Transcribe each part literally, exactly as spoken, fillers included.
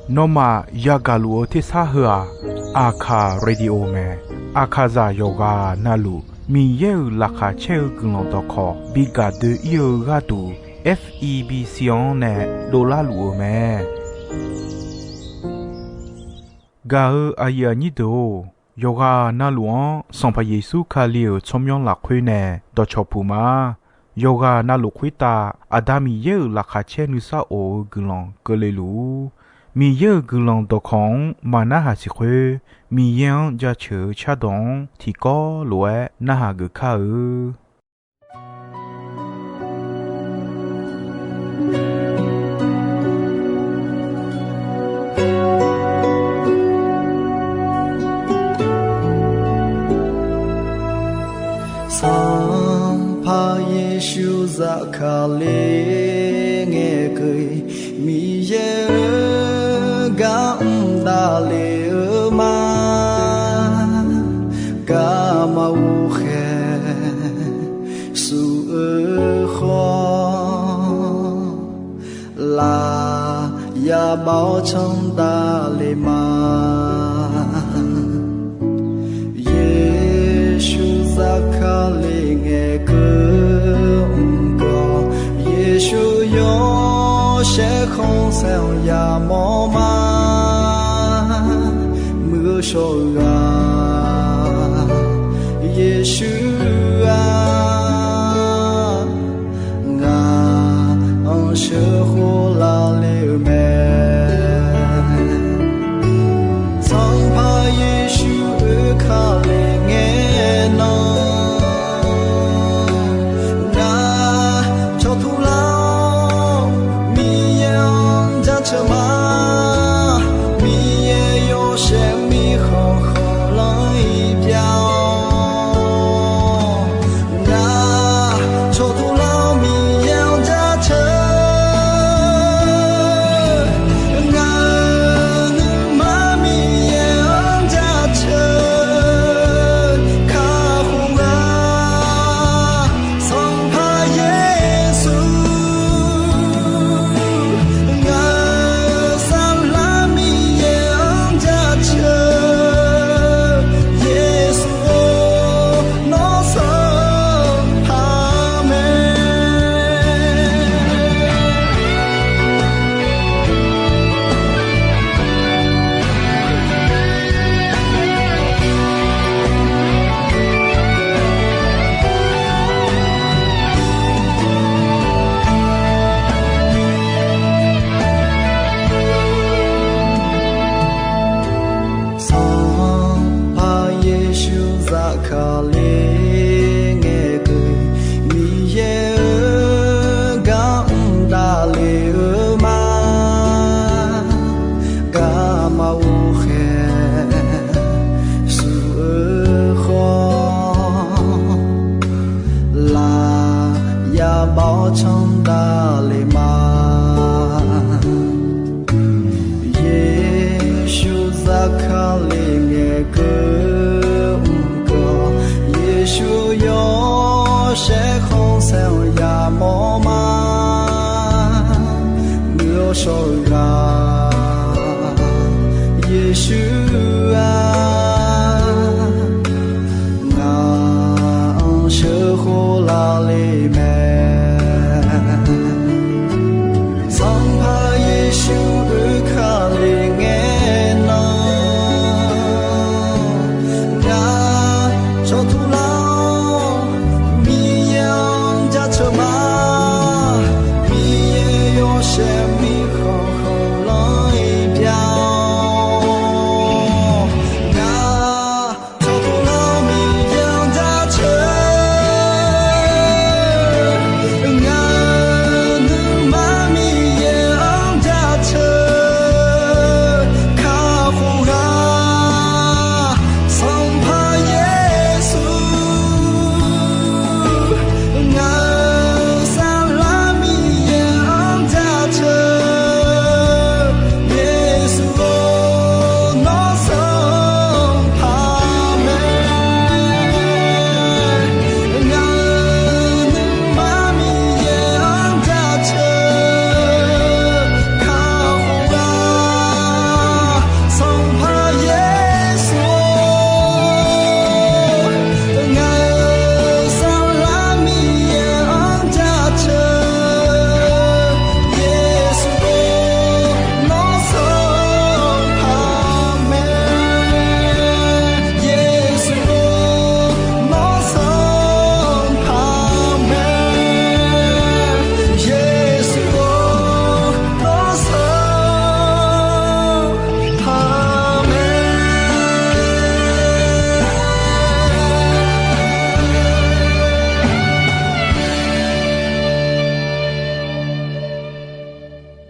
Nawmaf yagaq luf-eu tersar heu-aq, Aqkaq Radio mae. Aqkaqzaq yawqghaq navluf Miqyaer-euq laqkhaq caer-eu guiqlanq dawqkawq bi gaq doe-ir-eu gharduq, F E B C-anr nae dovlar luf-eu mae. Gaq-eu aqyuif aqnyir deuq-or, yawqghaq navluf-anr Sanqpaq Yeqsur Kali-euq tsawrmyanr lafkhoer nae dawqcawq puq ma. Yawqghaq navluf khoertav Aqda Miqyaer-euq laqkhaq caer nuisar of-eu guiqlanq keuvle luf-ur. Miqyaer-euq guiqlanq dawqkawq-anr maqnarhaq siq khoer, Miqyaer-anr jaceuq-eu cardawq-anr tiqkawv lof-aer narhaq geuf kar-eu. Sanqpaq Yeqsur zafkale ngaeqkeuv-iq, Miqyaer-euq gar mr davlef-eu ma. Garma ghovkhaeq suf-eu khawf, laf yabav-awr canr davlef ma. Yeqsur zafkale ngaeqkeuv mr gawq, Yeqsur yawshaef khanqsaer-anr yamawr ma. Muiq-eu shawr-eu ghaq, Yeqsur-aq, ngaq-anr sheuqkhof lavle-eu mae. Sanqpaq Yeqsur oekale ngae nan, ngaq cawqtuq lar-awr Miqyaer-anr jaceuq ma. Miqyaer yawshaef mirkhanq khanqlanr-iq pyav-awr, ngaq cawqtuq lar-awr Miqyaer-anr jaceuq. Ngaq-euq nuima Miqyaer-anr jaceuq kakhof-a. Sanqpaq Yeqsur, ngaq-euq saflar Miqyaer-anr jaceuq. Yeqsur-or, nawr sanqpaq mae. Sanqpaq Yeqsur zafkale ngaeqkeuv-iq, Miqyaer-euq gar mr davlef-eu ma. Garma ghovkhaeq suf-eu khawf, laf yabav-awr canr davlef ma. Yeqsur zafkale ngaeqkeuv mr gawq, Yeqsur yawshaef khanqsaer-anr yamawr ma. Muiq-eu shawr-eu ghaq, Yeqsur-aq, ngaq-anr sheuqkhof lavle mae. Sanqpaq Yeqsur oekale ngae nan, ngaq cawqtuq lar-awr Miqyaer-anr jaceuq ma. Miqyaer yawshaef mirkhanq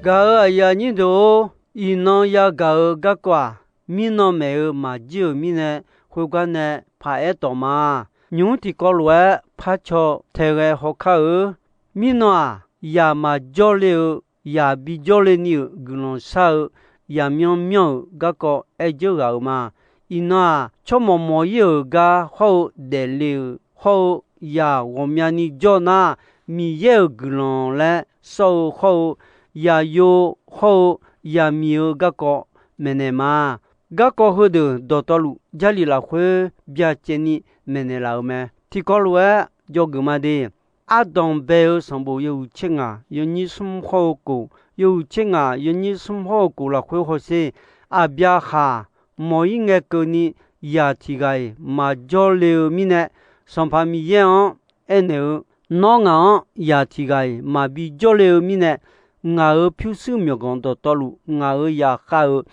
Gaq-euq aqyuif aqnyir deuq-or, iqnan yagaq-eu garkawv-aq, mirnan maeq-eu maqjir-euq mirnae, khoergar nae paq-aer tawq ma. Nymq-mr tiqkawv lof-aer par caw tae ghae hawkar-eu. Mirnan-aq, yaq maqjawr le-eu, yaq bijawr le ni-euq guiqlanq shar-eu, yaqmyanr myanr-euq garkawv aer dzeur ghaq-euq ma. Iqnan-aq, tsawrmawq mawq-ir-euq gar hawr-eu daefle-euq hawr-eu, yaq ghawqmyani jawr nar, Miqyaer-euq guiqlanq laer sawr-eu hawr-eu, yaqyo hawr-eu, yaqmiq-eu garkawv maeqnaeq ma. Garkawv heudeuq dawqtawvluf Jarlif lafkhoer byacaevni maeqnaeq laf-euq mae. Tiqkawv lof-aer dzawgeuf ma de. Ardanq bae-eu sanqbof yawhuiq tser ngaq yawnyir smr hawr-eu kof, yawhuiq tser ngaq yawnyir smr hawr-eu kof lafkhoer hawsher, Aqbyaqhaq mawq-ir ngae keuvni yaq tiq ghaq-iq maqjawr le-eu mirnae, Sanqpaq Miqyaer-anr aernaeq-eu, Nawr ngaq-anr yaq tiq ghaq-iq maqbi jawr le-eu mirnae, ngaq-euq pyurshuir myawqganq dawqtawvluf ngaq-euq yaqkhav-euq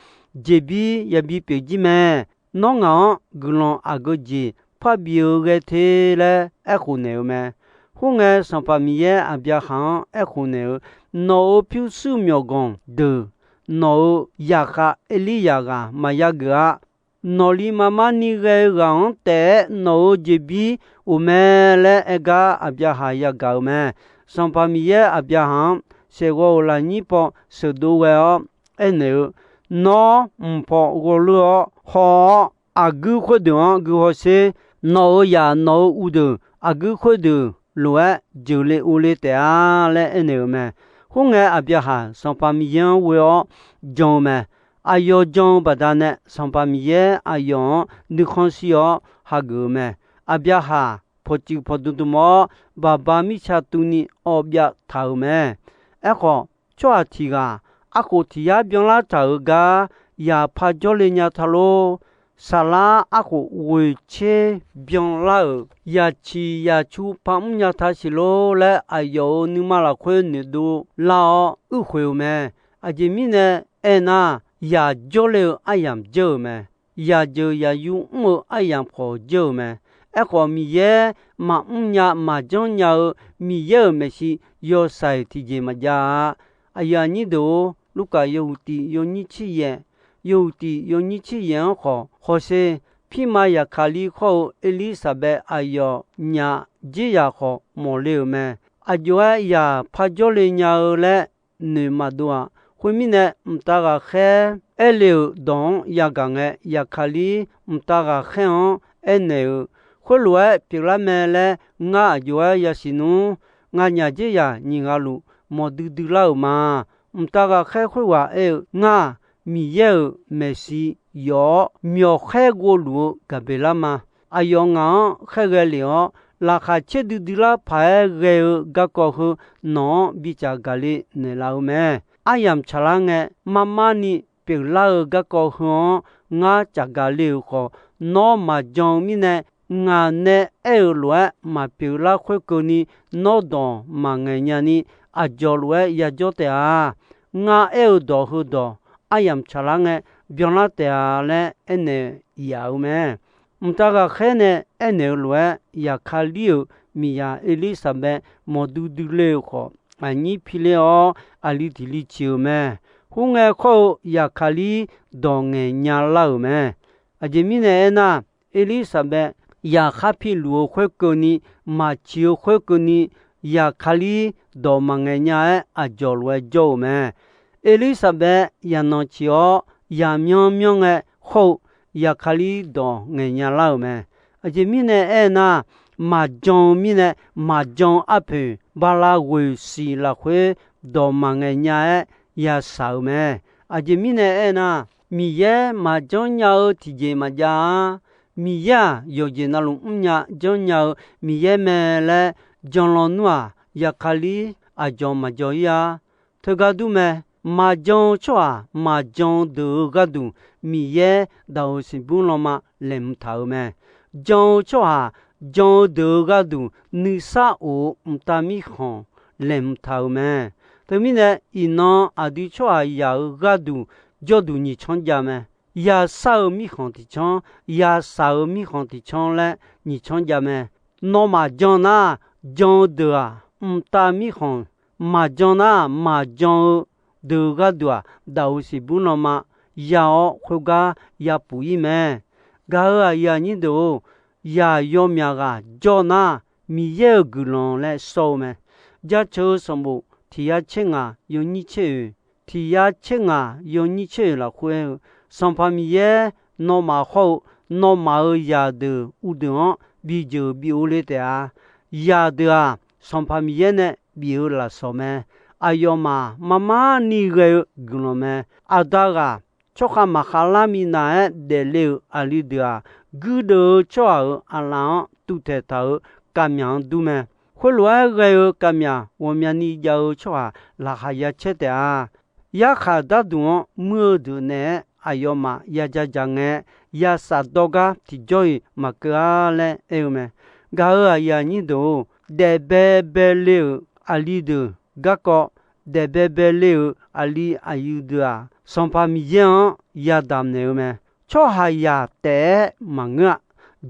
jeqbir yabi pyeuf jir mae. Nawr ngaq-anr guiqlanq aqgeu jeq parbi-eu ghae te laer aerkhof naeq-eu mae. Khoerngae, Sanqpaq Miqyaer Aqbyaqhaq-anr aerkhof naeq-eu, Nawq-euq pyurshuir myawqganq deuq nawq-euq yaqkhav Erliryaq ghaq maqya geuf-a. Nawqli marmar ni ghae-eu ghaq-anr taef-aer nawq-euq jeqbir of mae laer aer gar Aqbyaqhaq yagaq-euq mae. Sanqpaq Miqyaer Aqbyaqhaq-anr saeqghawv-euq lafnyir paw sheuqdov ghae-awr aernaeq-eu, Nawr mqpawf ghawrleur-awr haw-awr, aqguir khoerdeuq-anr guihaw sher. Nawq-euq yaq nawq-euq uvdeuq aqguir khoerdeuq lof-aer jeuqle ovle taef-a laer aernaeq-euq mae. Khoerngae, Aqbyaqhaq Sanqpaq Miqyaer-anr ghoe-awr jan-eu mae. Aqyawf jan-eu baqdanae Sanqpaq Miqyaer aqyawf-anr nuikhanr shir-awr hageuf-eu mae. Aqbyaqhaq pawqtsuif pawqdmq dmq-awr, baqba mirtsa tuvni awv byav taq-euq mae. Aerkhawf, tsawrhaq tiq ghaq arkhof tiq yar byanlar taq-euq gar yaq par jawrle nya ta lor. Saflar arkhof ghoeq tser byanlar-euq yaq ciq yaq cu par mr nya ta siq lor laer, aqyawf-euq nuima lafkhoer noeqdov lar-awr uirkhoeq-eu mae. Aqjeq mirnae aernar, yaq jawrle-eu aryamq jeur-euq mae. Yaq jeuq yaq yu mr-eu aryamq khawf jeur-euq mae. Aerkhawf, Miqyaer maqmr nya maqjanr nya-eu Miqyaer-euq maeqshi yawshaiq tiqjeq maqjav-a. Aqyuif aqnyir deuq-or, Lurkaf yawhuiq tiq yawnyir tser yaeq, yawhuiq tiq yawnyir tser yaeq-anr khawf hawsher, pirma Yaqkaqlir hawr-eu Erlirsaqbaev aqyawf nyaf dzer yaq khawf mawq le-euq mae. Aqjox-aer yaq par jawrle nya-eu laer noeq maqdov-aq. Khoermirnae, mqtav ghaqkhaer aerle-euq dawq-anr yagaq ngae, Yaqkaqlir mqtav ghaqkhaer-anr aernaeq-euq, Khoerlof-aer pyeuflar mae laer ngar aqjox-aer yasiq nmr. Nganyaf dzer yaq nyiq ghaq luf mawqdui dui lar-euq ma. Mqtav ghaqkhaer khoerghaq aer-eu, Ngar, Miqyaer-euq maeqshi yawf-awr, myawqkhaer ghovluf-eu Gaqbeqlar ma. Aqyawf ngaq-anr khaerghae lef-awr, laqkhaq caerdui duilar paq-aer ghae-eu garkawv heu nawq-anr bicaf gaqle naeqlaf-eu mae. Aryamq tsaqlar ngae, marmarni pyeuflar-eu garkawv heu-anr ngar cafgaq le-euq khawf, nawr maqjan-eu mirnae, ngaq nae aer-euq lof-aer maqpyeuf lar khoerkeuvni, nawr dawq maqngaeq nyani, aqdzawq lof-aer yajawr taef-a. Ngar aer-eu dawq heudawq aryamq tsaqlar ngae byanlar taef-a laer aernaeq yaf-eu mae. Mqtav ghaqkhaer nae aernaeq-eu lof-aer, Yaqkaqlir-euq miqyaq Erlirsaqbaev mawqdui dui le-euq khawf, aqnyir pi ler-awr aqli tiq li ciq-euq mae. Khoerngae khawr-eu Yaqkaqlir dawq ngaeq nya lar-euq mae. Aqjeq mirnae aernar, Erlirsaqbaev yaqkhar piluf-eu khoerkeuvni, maqciq-eu khoerkeuvni, Yaqkaqlir dawq maqngaeq nya-aer aqdzawq lof-aer jawr-euq mae. Erlirsaqbaev yaqnanq ciq-awr yaqmyanr myanr ngae khawr-eu Yaqkaqlir dawq ngaeq nya lar-euq mae. Aqjeq mirnae aernar, maqjan-eu mirnae, maqjan-eu arpoeq bala ghoeq siq lafkhoer dawq maqngaeq nya-aer yashaq-euq mae. Aqjeq mirnae aernar, Miqyaer maqjanr nya-eu tiqjeq maqjav-a. Miqyaer-aq, yawqjeq navluf mrnya janrnya-eu Miqyaer mae laer jan lawnmr-aq, Yaqkaqlir aqdzawq maqdzawq-ir-a. Teugar dur mae. Maqjan-eu tsawrhaq maqjan-eu deuq-euq gharduq, Miqyaer daq-euq siqbur lanma laeqhmq taq-euq mae. Jan-eu tsawrhaq jan-eu deuq-euq gharduq, nuisar of-eu mqtav mirkhanq laeqhmq taq-euq mae. Teumirnae, iqnan aqdui tsawrhaqzaq-euq gharduq jawrduq nyiq canr jav mae. Yashar-eu mirkhanq tiq canr, yashaq-eu mirkhanq tiq canr laer nyiq canr jav mae. Nawmaf jan nar, jan-eu deuq-aq, mqtav mirkhanq, maqjan nar, maqjan-eu deuq gharduq-aq, daqoq siqbur nanma ya-awr khoergar yapuf-ir mae. Gaq-euq aqyuif aqnyir deuq-or, yaq yawmyaq ghaq jawr nar, Miqyaer-euq guiqlanq laer sawr-eu mae. Jaceuq-eu sanqbof tiq yar tser ngaq yawnyir tser oeq, tiq yar tser ngaq yawnyir tser oeq lafkhoer aer-eu, Sanqpaq Miqyaer nawmaf hawr-eu nawmaf-euq zaqdeuq uvdeuq-anr bijeuq bi uvle taef-a. Zaqdeuq-aq, Sanqpaq Miqyaer nae bif-eu lafsawq mae. Aqyawfmaf marmar ni ghae-eu guiqlanq mae. Aqda ghaq tsawrkhav maqkhav lar minav-aer daefle-euq aqli deuq-aq, guirdeuv-eu tsawrhaq-euq aqlaf-anr tuvtaeq taq-euq kavmyaq-anr dur mae. Khoerlof-aer ghae-eu kavmyaq ghawqmyani jav-eu tsawrhaq laqkhaq ya caer taef-a. Yarkhaq darduq-anr muir-eu deuq naeq-aer aqyawfmaf ya ja dzaq ngae, ya shafdawr gar tiqjawr-iq maqkeuv-ar laer aer-eu mae. Gaq-euq aqyuif aqnyir deuq-or, daefbae baele-euq aqli deuq garkawv, daefbae baele-euq aqli aqyuif deuq-aq, Sanqpaq Miqyaer-anr yadaq naeq-eu mae. Tsawrhaqzaq taef-aer maqngeur-a.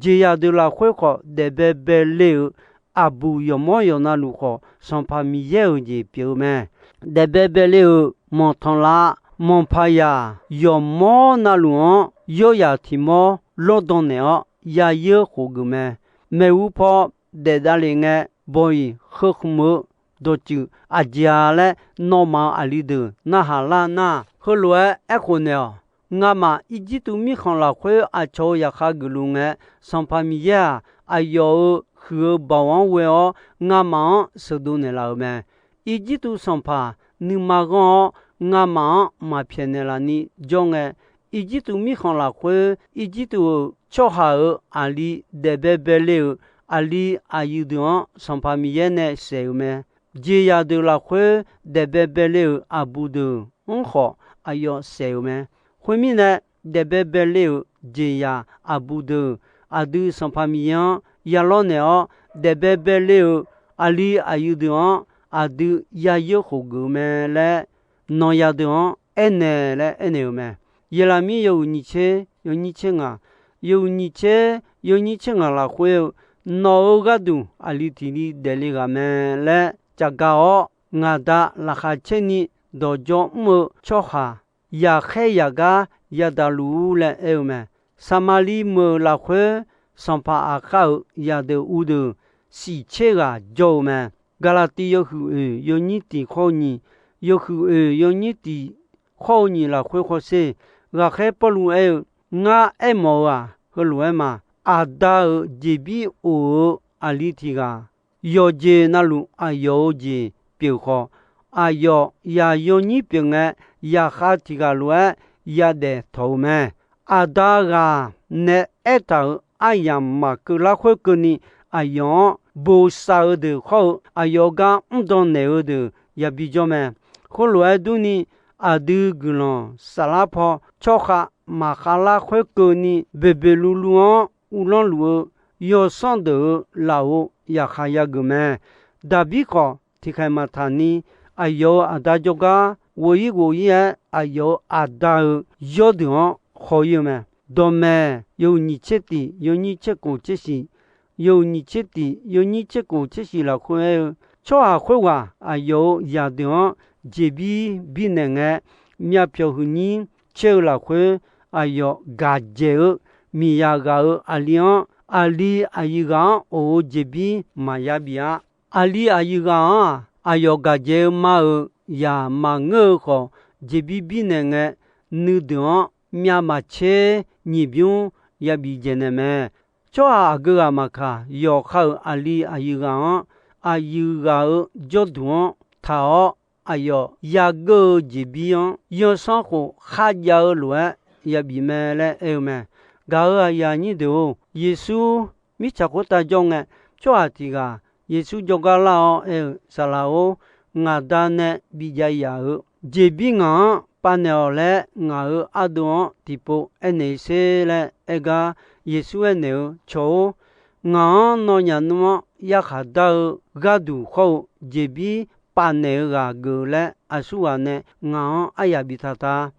Jeqzaq deuq lafkhoer khawf, daefbae baele-euq aqbuq yawqmawr yawqnavluf khawf, Sanqpaq Miqyaer-euq jeq pyeuf-eu mae. Daefbae baele-euq manqtanqlav manqpaqzaq yawqmawr navluf-anr yawryaq tiq mawr lawrdan naeq-awr, yayoer khof geuf mae. Maeqhu paw daef davlef ngae, bawq-iq heu khmq-eu dawqtsuif aqjeq-a laer, nawmaf-euq aqli deuq narhaq lar nar, heulof-aer aerkhof naeq-awq. Ngamaf Irjirtuv mirkhanq lafkhoer aqcawq-euq zaqkhav geufluf ngae, Sanqpaq Miqyaer-aq, aqyawf-euq huiq-eu baoq-anr ghoe-awr, ngamaf-anr sheuqdov naeqlaf-euq mae. Irjirtuv sanqpaq nuima ghanr-awr, ngamaf-anr maqpyaeq naeqlaf ni jawr ngae, Irjirtuv mirkhanq lafkhoer Irjirtuv-euq tsawrhaq-euq aqli daefbae baele-euq aqli aqyuif deuq-anr Sanqpaq Miqyaer nae saef-euq mae. Jeqzaq deuq lafkhoer daefbae baele-euq aqbuq deuq-anr khawf aqyawf saef-euq mae. Khoermirnae, daefbae baele-euq jeqzaq aqbuq deuq aqdui Sanqpaq Miqyaer-anr yalawr naeq-awr, daefbae baele-euq aqli aqyuif deuq-anr aqdui yayoer khof geuf-eu mae laer, nawq zaqdeuq-anr aernaeq laer aernaeq-euq mae. Yeqlaqmir yawhuiq nyiq tser yawnyir tser ngaq, yawhuiq nyiq tser yawnyir tser ngaq lafkhoer-eu, nawq-euq gharduq aqli tiq li daefle ghaq mae laer cavgaq-awr, ngaq Da laqkhaq caer ni dawqdzawr mr-eu tsawrhaq yaqkhaer yaqgar yadaq luf-ur laer aer-eu mae. Saqmaqliv meuq lafkhoer sanqpaq Aqkhav-euq zaqdeuq uvdeuq siq tser ghaq jawr-eu mae. Gaqlaqtiv yawhuiq oeq yawnyir tiq khawr-eu nyiq, yawhuiq oeq yawnyir tiq khawr-eu nyiq lafkhoer hawsher, ghaqkhaer Pawrluv aer-eu, Ngar aermawf-eu-aq, heulof-aer ma. Aqda-euq jeqbir of-eu aqli tiq ghaq, yawqjeq navluf aqyawf-euq jeq pyeuf khawf, aqyawf yaq yawnyir pyeuf ngae, yaqkhav tiq ghaq lof-aer yadaef tawq-eu mae. Aqda ghaq nae aertaq-euq aryamq maqkeuv lar khoerkeuvni, aqyawf-anr bosav-eu deuq khawr-eu aqyawf gar mrdan naeq-eu deuq yabi jawr mae. Khoerlof-aer durni, aqdui guiqlanq saflar paw tsawrkhav maqkhav lar khoerkeuvni, boeqboeq luvluv-anr uvlanr luf-eu yawsanr deuq-euq lafov yaqkhaq yageuf mae. Daqbir khawf, tiqkhaeq maqtaq ni, aqyawf-euq aqda jawrgar ghof-ir ghof-ir-aer, aqyawf-euq aqda-euq yawrdeuq-anr haw-ir-eu mae. Dawqmaeq yawhuiq nyiq tser tiq yawnyir tser kof tser shiq, yawhuiq nyiq tser tiq yawnyir tser kof tser shiq lafkhoer aer-eu, tsawrhaq khoerghaq aqyawf-euq zaqdeuq-anr jeqbir birnaeq ngae, myavpyawq huiqnyir caer-eu lafkhoer, aqyawf gaqdzaeq-eu miqzaq ghaq-euq aqli-anr, aqli aqyuif ghaq-anr of-eu jeqbir maqya bif-ar. Aqli aqyuif ghaq-anr-aq, aqyawf gaqdzaeq-eu ma-euq zaq maqngeur-eu khawf, jeqbir birnaeq ngae, nuideuq-anr myavmaqtser nyiq bymr yabif dzaeqnaeq mae. Tsawrhaq aqgeu ghaq maqkaq, yawqha-euq aqli aqyuif ghaq-anr, aqyuif ghaq-euq jawrduq-anr taq-awr, aqyawf yageur-eu jeqbir-anr yawsanr khof kharjav-eu lof-aer yabif mae laer aer-eu mae. Gaq-euq aqyuif aqnyir deuq-or, Yeqsur mirtsaq khoertav jawr ngae, tsawrhaq tiq ghaq Yeqsur jawrgar lar-awr aer-eu, Saqlaq-or, ngaq Da nae bijav yaf-euq jeqbir ngaq-anr pav naeq-awq laer, ngaq-euq ardov-anr tiqpov aernaeq-ir sher laer aer gar, Yeqsur aernaeq-eu, Cawq-or, ngaq-anr nawnyaf nmr-anr yarkhaq dar-eu gharduq hawr-eu jeqbir pav naeq-eu ghaq geuf laer, aqsurghaq nae ngaq-anr aryaq biftaq ta.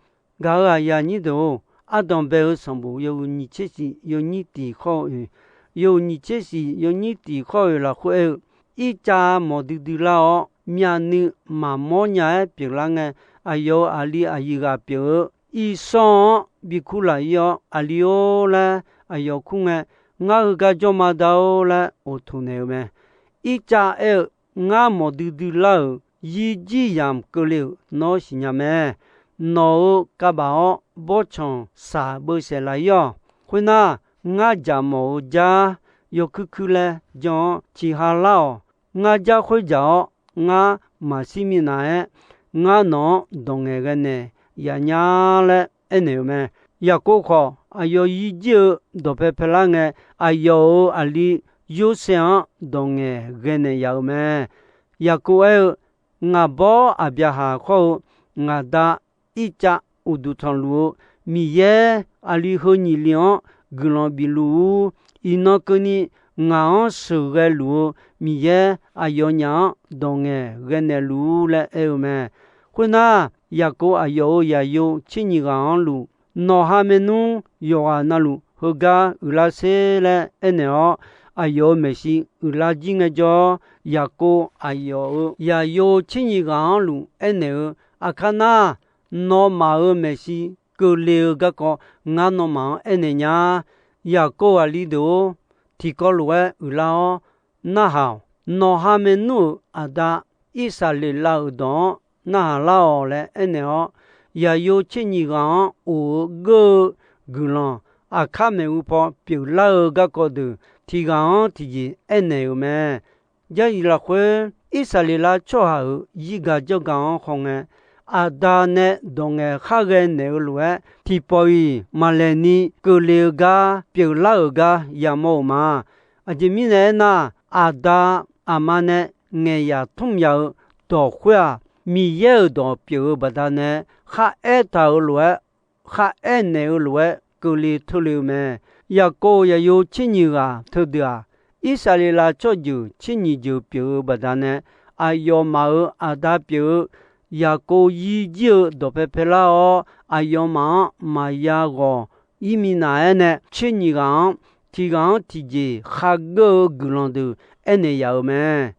Gaq-euq aqyuif aqnyir deuq-or, ardanqbae-eu sanqbof yawhuiq nyiq tser shiq yawnyir tiq khawr-eu oeq, yawhuiq nyiq tser shiq yawnyir tiq khawr-eu oeq lafkhoer aer-eu, Ircav mawq duidui lar-awr, myavnuiv maqmawr nya-aer pyeuflar ngae, aqyawf-euq aqli aqyuif ghaq pyeuf-eu Irsawr-anr bikur laf-ir-awr, Aqli-or laer aqyawf kur ngae, Ngar heugar jawr ma da-or laer oqtoq naeq-eu mae. Ircav aer-eu, Ngar mawq duidui lar-euq yirjir yamq keuvle-euq nawr siqnya mae. Nawq-euq kavbaf-awr bawrtsanq saq beusaef laf-ir-awq. Khoernar, ngar jaq mawq-eu jar yawkuir kuir laer jan-awr ciqha lar-awq. Ngar jar khoerjaq-awr, ngar maqshir minav-aer, ngar nawq-anr dawq ngaeqghae naeq yaf nya laer aernaeq-euq mae. Yaqkov khawf, aqyawf yirjir-eu dawqpae paelar ngae, aqyawf-euq aqli Yorsaev-anr dawq ngaeqghae naeq yaf-euq mae. Yaqkov aer-eu, Ngaq bawr Aqbyaqhaq khawr-eu ngaq da Ircav uqduq tanqluf-eu Miqyaer, aqli heu nyiq li-anr guiqlanq bif luf-ur. Iqnan keuvni ngaq-anr sheuqghae luf-eu Miqyaer aqyawfnyaf-anr dawq ngaeqghae naeqluf-ur laer aer-eu mae. Khoernar, Yaqkov aqyawf-euq zaqyo tser nyiq ghaq-anr luf, Nawqha maernmr yawqghaq na luf heugar uiqlar sher laer aernaeq-awr, aqyawf-euq maeqshi uiqlar jir ngaejawr, Yaqkov aqyawf-euq zaqyo tser nyiq ghaq-anr luf aernaeq-eu, Aqkar nar, nawmaf-euq maeqshi keuvle-eu garkawv ngar nawmaf-anr aernaeq nya. Yaqkov aqli deuq-or, tiqkawv lof-aer uiqlar-awr narhaq-awq. Nawqha maernmr-euq aqda Irsaqleqlav-euq dawq-anr narhaq lar-awq laer aernaeq-awr, zaqyo tser nyiq ghaq-anr of-eu geur-eu guiqlanq aqkar maeqhu paw pyeuflar-eu garkawv deuq tiq ghaq-anr tiqjeq aernaeq-euq mae. Jarlif lafkhoer, Irsaqleqlav tsawrhaq-euq zirgaq jawrgaq-anr hawngae, aqda nae dawq ngaeq khar ghae naeq-eu lof-aer, tiqpawf-iq maqlaeqni keuvle-eu gar pyeuflar-euq gar yamawr-euq ma. Aqjeq mirnae aernar, aqda aqma nae ngaeq yaf tmr yaf-eu dawq khoer-aq, Miqyaer-euq dawq pyeuf-eu baqdanae kharaer taq-euq lof-aer, kharaer naeq-eu lof-aer keuvle teule-eu mae. Yaqkov zaqyo tser nyiq ghaq teudeuq-aq, Irsaqleqlav tsawrjeuq tser nyiq jeuq pyeuf-eu baqdanae, aqyawfmaf-euq aqda pyeuf-eu Yaqkov yirjir-eu dawqpae paelar-awr, aqyawfmaf-anr maqya ghawq ir minav-aer nae tser nyiq ghaq-anr tiq ghaq-anr tiqjeq khageur-eu guiqlanq deuq aernaeq yaf-euq mae.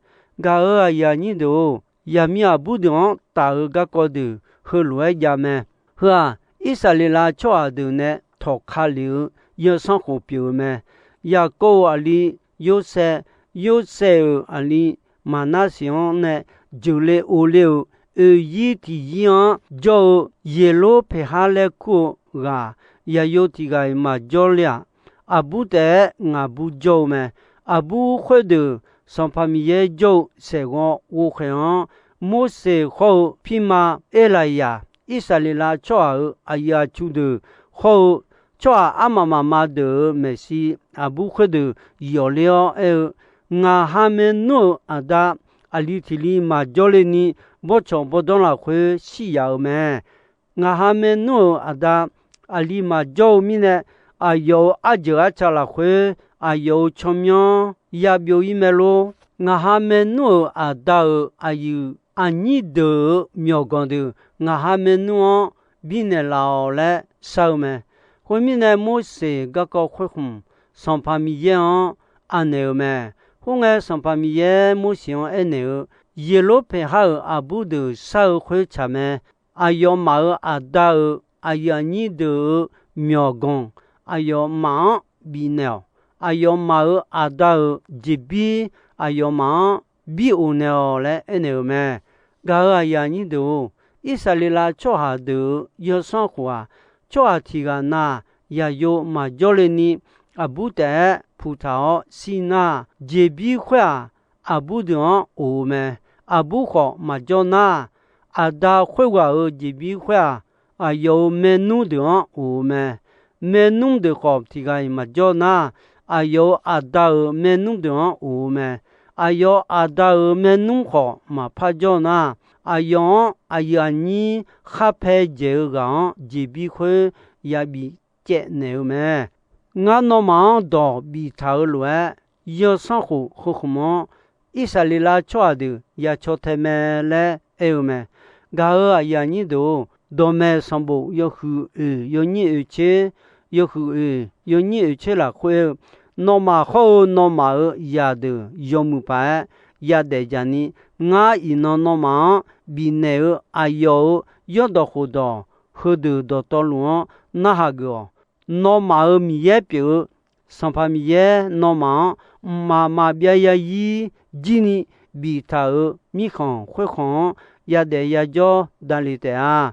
Gaq-euq aqyuif aqnyir deuq-or, yaqmiq aqbur deuq-anr taf-eu garkawv deuq heulof-aer jav mae. Heu-aq, Irsaqleqlav tsawrhaq deuq nae tawqka lef-eu yawsanr khof pyeuf-eu mae. Yaqkov-euq aqli Yorsaev, Yorsaev-euq aqli Maqnarseq-anr nae jeuqle ovle-euq oeqyir tiqyir-anr jawr-eu Yeqlorpeqhar laer kur-eu ghaq, zaqyo tiq ghaq-iq maqjawr le-aq, aqbur taef-aer ngaqbur jawr-eu mae. Aqbur khoerdeuq Sanqpaq Miqyaer jawr-eu saeqghawv ghovkhaeq-anr, Morseq hawr-eu pirma Erlaqyaq, Irsaqleqlav tsawrhaq-euq aqyuif aqtsu deuq hawr-eu tsawrhaq armaf mafma deuq-euq maeqshi aqbur khoerdeuq yawf ler-awr aer-eu, Ngaq ha maernmr-euq aqda aqli tiq li maqjawr le ni bawrtsanq bawrdanr lafkhoer shir yaf-euq mae. Ngaq ha maernmr-euq aqda aqli maqjawr-eu mirnae, aqyawf-euq arjeuq arca lafkhoer aqyawf-euq tsawrmyanr yabyov-ir mae lor. Ngaq ha maernmr-euq aqda-euq aqyuif aqnyir deuq-euq myawqganq deuq ngaq ha maernmr-anr birnaeq laf-awq laer shar-eu mae. Khoermirnae, Morseq garkawv khoerkhmq, Sanqpaq Miqyaer-anr anaeq-euq mae. Khoerngae, Sanqpaq Miqyaer Morseq-anr aernaeq-eu, Yeqlorpeqhar-euq aqbur deuq shar-eu khoertsaq mae. Aqyawfmaf-euq aqda-euq aqyuif aqnyir deuq-euq myawqganq aqyawfmaf-anr bifnaeq-awq. Aqyawfmaf-euq aqda-euq jeqbir aqyawfmaf-anr bir of naeq-awq laer aernaeq-euq mae. Gaq-euq aqyuif aqnyir deuq-or, Irsaqleqlav tsawrhaq deuq-euq yawsanr khof-aq, tsawrhaq tiq ghaq na-aq, yaqyo maqjawr le ni aqbur taef-aer puq taq-awr shir nar, jeqbir khoer-aq, aqbur deuq-anr of-eu mae. Aqbur khawf maqjawr nar, aqda khoerghaq-euq jeqbir khoer-aq, aqyawf-euq maernmr deuq-anr of-eu mae. Maernmr deuq khawf tiq ghaq-iq maqjawr nar, aqyawf-euq aqda-euq maernmr deuq-anr of-eu mae. Aqyawf aqda-euq maernmr khawf maqpar jawr nar, aqyawf-anr aqyuif aqnyir khar pae dzaeq-eu ghaq-anr jeqbir khoer yabif caev naeq-eu mae. Ngar nawmaf-anr dawq biftaq-euq lof-aer, yawsanr khof heu khmq-anr Irsaqleqlav tsawrhaq deuq ya caw tae mae laer aer-eu mae. Gaq-euq aqyuif aqnyir deuq-or, dawqmaeq sanqbof yawhuiq oeq yawnyir oeq tser, yawhuiq oeq yawnyir oeq tser lafkhoer-eu, nawmaf hawr-eu nawmaf-euq zaqdeuq yawmuiq paq-aer yadaef jaq ni, Ngar iqnan nawmaf-anr bifnaeq-eu aqyawf-euq zanrdawq khofdawq heudeuq dawqtawvluf-anr narhaq geuf-awq. Nawmaf-euq Miqyaer pyeuf-eu Sanqpaq Miqyaer nawmaf-anr mqmaq maqbyav zarzir jirni biftaq-euq mirkhanq khoerkhanq-anr yadaef yajawr davle taef-a.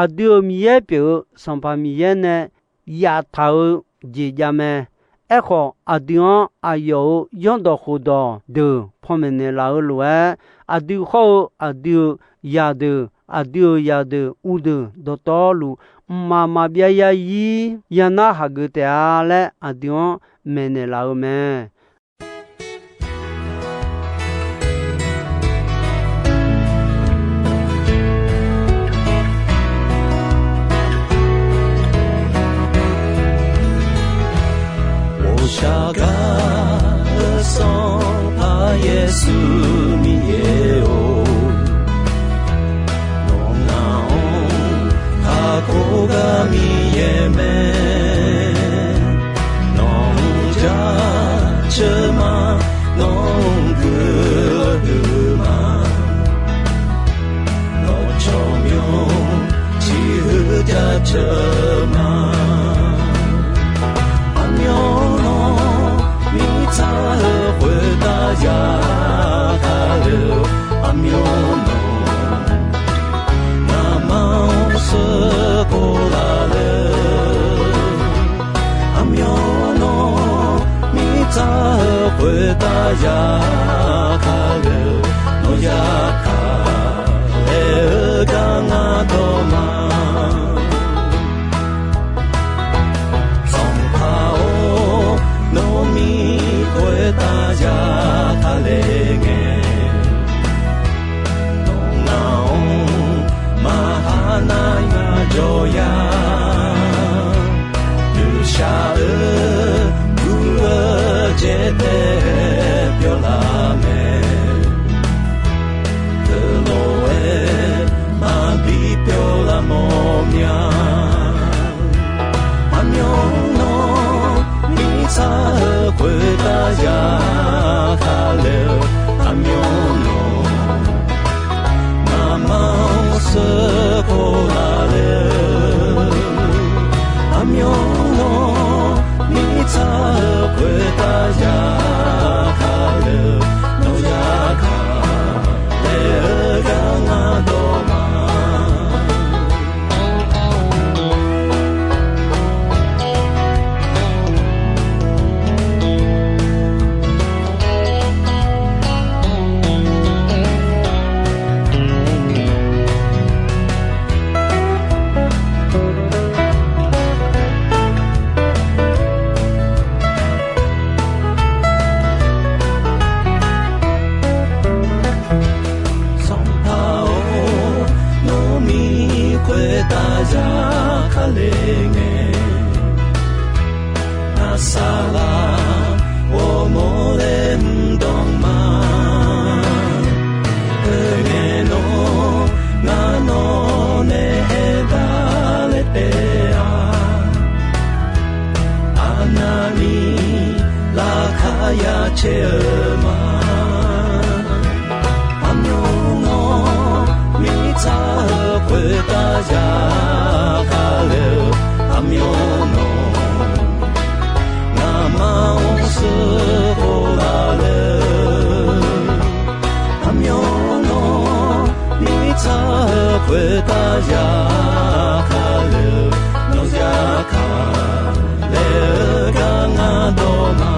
Aqdui-euq Miqyaer pyeuf-eu Sanqpaq Miqyaer nae yaftaq-eu jeq javmae. Aerkhawf, aqdui-anr aqyawf-euq zanrdawq khofdawq deuq panmaeq naeqlaf-eu lof-aer, aqdui hawr-eu aqdui-euq zaqdeuq, aqdui-euq zaqdeuq uvdeuq dawqtawvluf, mqmaq maqbyav zarzir yanar hageuf taef-a laer aqdui-anr maeqnaeq laf-eu mae. Ghovshaw gar-eu Sanqpaq Yeqsur Miqyaer-or, nawq ngaq-anr kakhof gar Miqyaer mae. Nawq-anr jaceuq ma, nawq-anr guiqlanq huiq ma. Nawq tsawrmyanr ciqhuiq jaceuq ma. Aqmyanluf mirtsaq-eu khoertav zaqkhav le-eu, aqmyanluf ngamaf-anr sheuqkhof laf le-eu, aqmyanluf mirtsaq-eu khoertav zaqkhav le-eu, nawq zaqkhav laer-eu gar ngar dawq ma. Sanqpaq-or, nawq mir khoertav zaqkhav le ngae, nawq ngaq-anr maqha nar yajawr ya. Ghovshaw-eu gur-eu jeq taef-aer pyawr laf mae. Teulof-aer maqbi pyawr laf mawr mya. Aqmyanluf mirtsaq-eu khoertav zaqkhav le-eu, aqmyanluf ngamaf-anr sheuqkhof laf le-eu, aqmyanluf mirtsaq-eu khoertav zaqkhav le-eu, nawq zaqkhav laer-eu gar ngar dawq ma. Sanqpaq-or, nawq mir khoertav zaqkhav le ngae, ngar saqlaq ghawrmawr laer mr dawq ma. Khoerngae nawr ngar nawq nae aertaq laer taef-a. Aqnavni laqkhaq ya caer-eu ma. Aqmyanluf mirtsaq-eu khoertav zaqkhav le-eu, aqmyanluf ngamaf-anr sheuqkhof laf le-eu, aqmyanluf mirtsaq-eu khoertav zaqkhav le-eu, nawq zaqkhav laer-eu gar ngar dawq ma.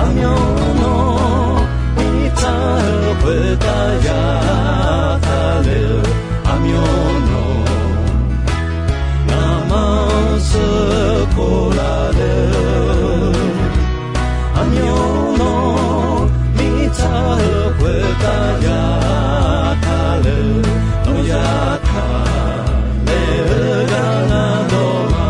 Aqmyanluf mirtsaq-eu khoertav zaqkhav le-eu, aqmyanluf ngamaf-anr sheuqkhof laf le-eu, aqmyanluf mirtsaq-eu khoertav zaqkhav le-eu, nawq zaqkhav laer-eu gar ngar dawq ma.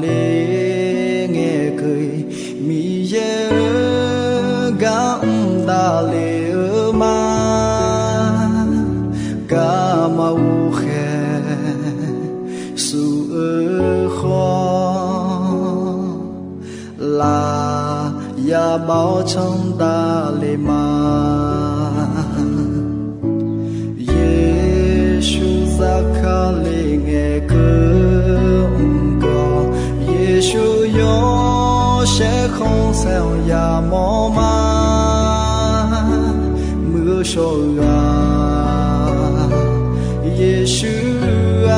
le ngaeqkeuv-iq, Miqyaer-euq gar mr davle-eu ma. Garma ghovkhaeq shuf-eu khawf, laf ya bav-awr canr davle ma. Yeqsur Zaqkali ngaeqkeuv mr gawq, Yeqsur yawshaef khanqsaer-anr yamawr ma. Muiq-eu shawr-eu ghaq, Yeqsur-aq,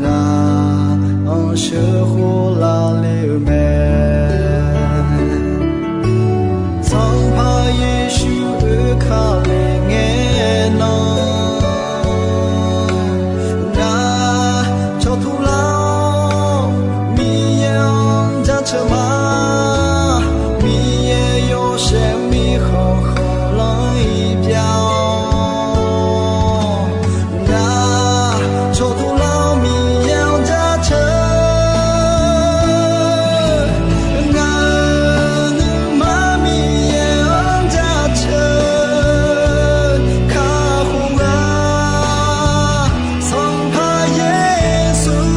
ngaq-anr sheuqkhof lavle-eu mae. Sanqpaq Yeqsur oekale ngae nan, ngaq cawqtur lar-awr Miqyaer-anr jaceuq ma. Miqyaer yawshaef mirkhanq khanqlanr-iq byav-awr, ngaq cawqtur lar-awr Miqyaer-anr jaceuq. Ngaq-euq nuima Miqyaer-anr jaceuq kakhof-a. Sanqpaq Yeqsur,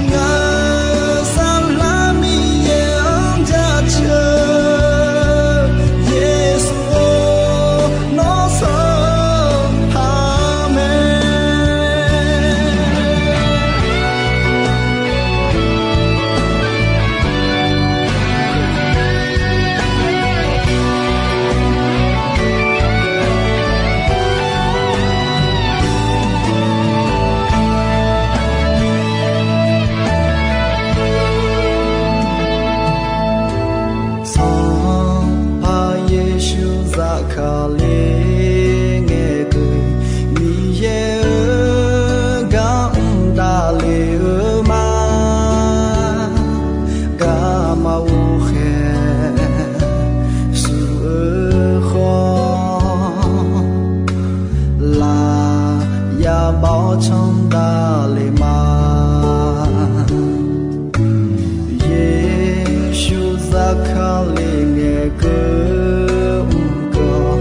ngaq-euq saflar Miqyaer-anr jaceuq. Yeqsur-or, nawr sanqpaq mae. Sanqpaq Yeqsur Zaqkali ngaeqkeuv, Miqyaer-euq gar mr davle-eu ma. Garma ghovkhaeq shuf-eu khawf, laf ya bav-awr canr davle ma. Yeqsur Zaqkali ngaeqkeuv mr gawq,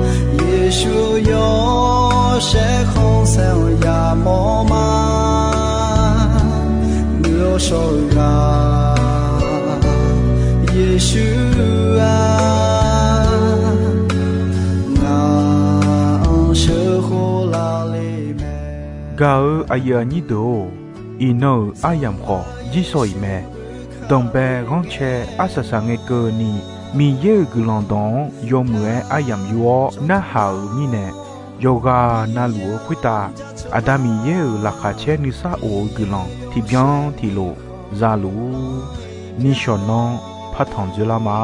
Yeqsur yawshaef khanqsaer-anr yamawr ma. Muiq-eu shawr-eu ghaq, Yeqsur-aq, ngaq-anr sheuqkhof lavle mae. Gaq-eu aqyuif aqnyir deuq-or, iqnan-euq aryamq khawf jirsawq iq mae. Danqbae ghanrcae arsaq saq ngae keuvni, Miqyaer-euq guiqlanq dawq-anr yawmuiq-aer aryamq yur-awr narhaq-euq mirnae, yawqghaq navluf-eu khoertav Aqda Miqyaer-euq laqkhaq caer nuisar of-eu guiqlanq tiqbyan tiqlof za luf-ur. Nishawq nanr partanq dzoerlar ma.